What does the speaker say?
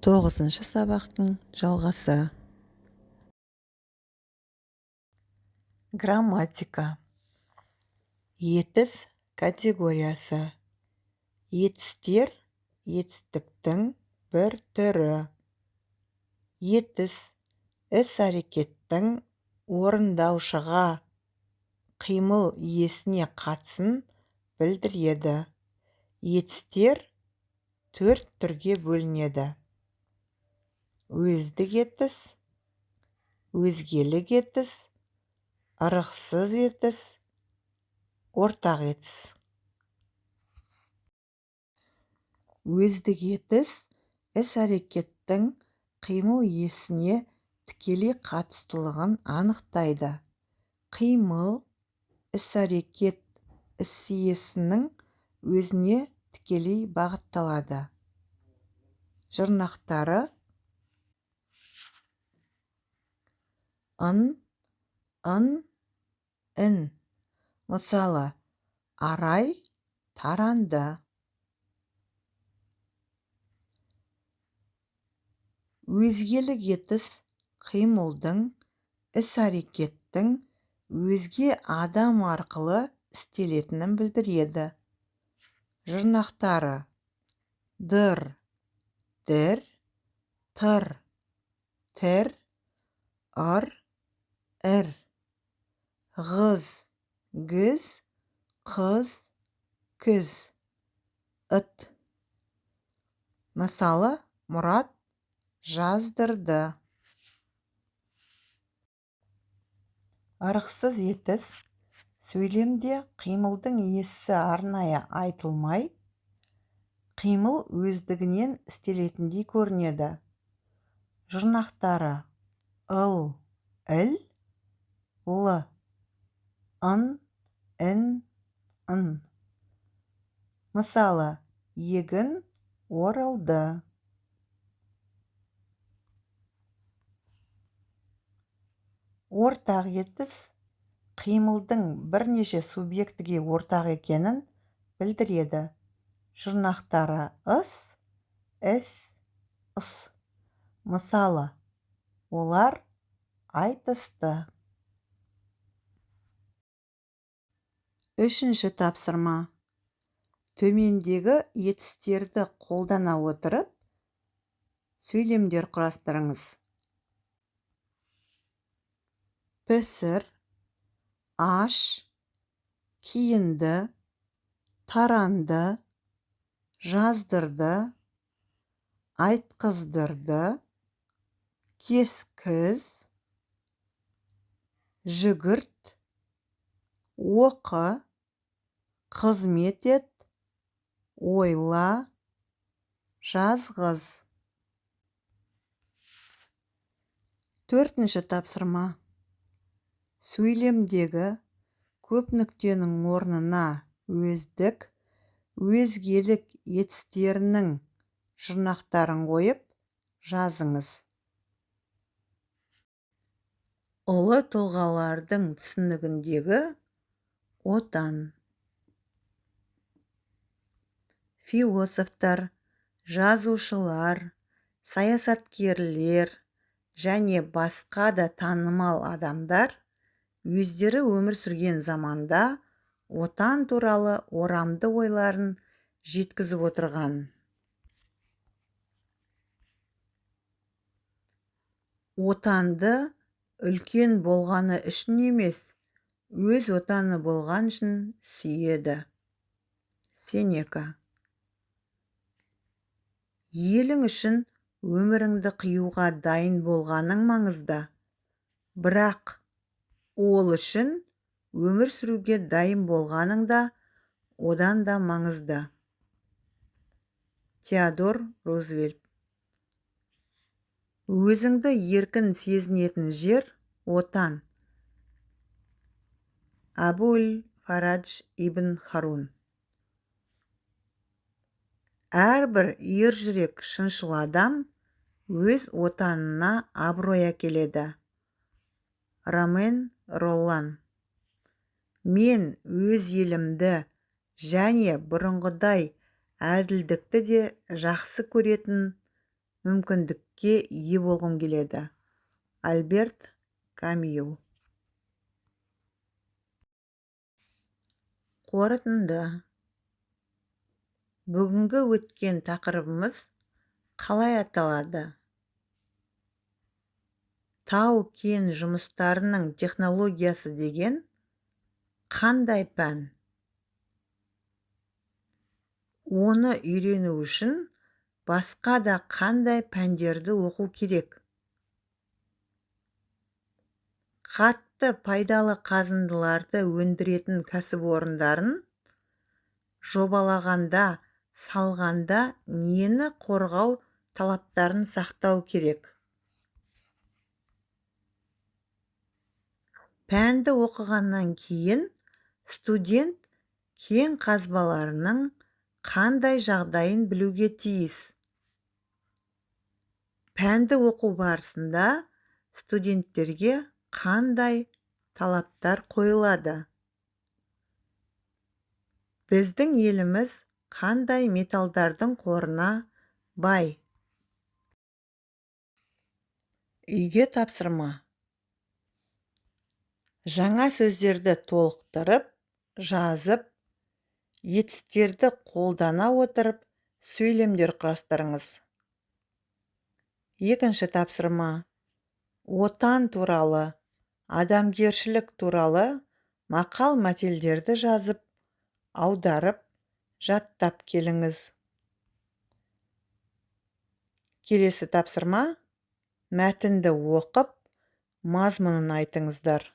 Тоғызыншы сабақтың жалғасы. Грамматика. Етіс категориясы. Етістер етістіктің бір түрі. Етіс іс-әрекеттің орындаушыға, қимыл иесіне қатысын білдіреді. Етістер төрт түрге бөлінеді. Өздік етіс, өзгелік етіс, ырықсыз етіс, ортақ етіс. Өздік етіс іс-әрекеттің қимыл иесіне тікелей қатыстылығын анықтайды. Қимыл іс-әрекет іс иесінің өзіне тікелей бағытталады. Жұрнақтары ын, ын, ін. Мысалы, Арай таранды. Өзгелік етіс қимылдың, іс-әрекеттің өзге адам арқылы істелетінін білдіреді. Жұрнақтары дыр, дір, тыр, тір, ыр, ір. Ғыз, гіз, қыз, кіз, ыт. Мысалы, Мұрат жаздырды. Ырықсыз етіс сөйлемде қимылдың иесі арнайы айтылмай, қимыл өздігінен істелетіндей көрінеді. Жұрнақтары ыл, іл, л, ын, ін, ын. Мысалы, егін орылды. Ортақ етіс қимылдың бірнеше субъектіге ортақ екенін білдіреді. Жұрнақтары ыс, іс, ыс. Мысалы, олар айтысты. Үшінші тапсырма. Төмендегі етістерді қолдана отырып, сөйлемдер құрастырыңыз. Пісір, аш, киінді, таранды, жаздырды, айтқыздырды, кескіз, жүгірт, оқы, қызмет ет, ойла, жазғыз. Төртінші тапсырма. Сөйлемдегі көп нүктенің орнына өздік, өзгелік етістерінің жұрнақтарын қойып жазыңыз. Ұлы тұлғалардың түсінігіндегі Отан. Философтар, жазушылар, саясаткерлер және басқа да танымал адамдар өздері өмір сүрген заманда Отан туралы орамды ойларын жеткізіп отырған. Отанды үлкен болғаны үшін емес, өз отаны болған үшін сүйеді. Сенека. Елің үшін өміріңді қиюға дайын болғаның маңызды. Бірақ ол үшін өмір сүруге дайын болғаның да одан да маңызды. Теодор Рузвельт. Өзіңді еркін сезінетін жер Отан. Абуль Фарадж ибн Харун. Әрбір ержүрек шыншыл адам өз отанына абырой әкеледі. Ромен Роллан. Мен өз елімді және бұрынғыдай әділдікті де жақсы көретін Мүмкіндікке ие болғым келеді. Альберт Камю. Қорытынды. Бүгінгі өткен тақырыбымыз қалай аталады? Тау-кен жұмыстарының технологиясы деген қандай пән? Оны үйрену үшін басқа да қандай пәндерді оқу керек? Қатты пайдалы қазындыларды өндіретін кәсіпорындарын жобалағанда, салғанда нені қорғау талаптарын сақтау керек? Пәнді оқығаннан кейін студент кен қазбаларының қандай жағдайын білуге тиіс? Пәнді оқу барысында студенттерге қандай талаптар қойылады? Біздің еліміз қандай металдардың қорына бай? Үйге тапсырма. Жаңа сөздерді толықтырып, жазып, етістерді қолдана отырып, сөйлемдер құрастырыңыз. Екінші тапсырма. Отан туралы, адамгершілік туралы мақал-мәтелдерді жазып, аударып, жаттап келіңіз. Келесі тапсырма. Мәтінді оқып, мазмұнын айтыңыздар.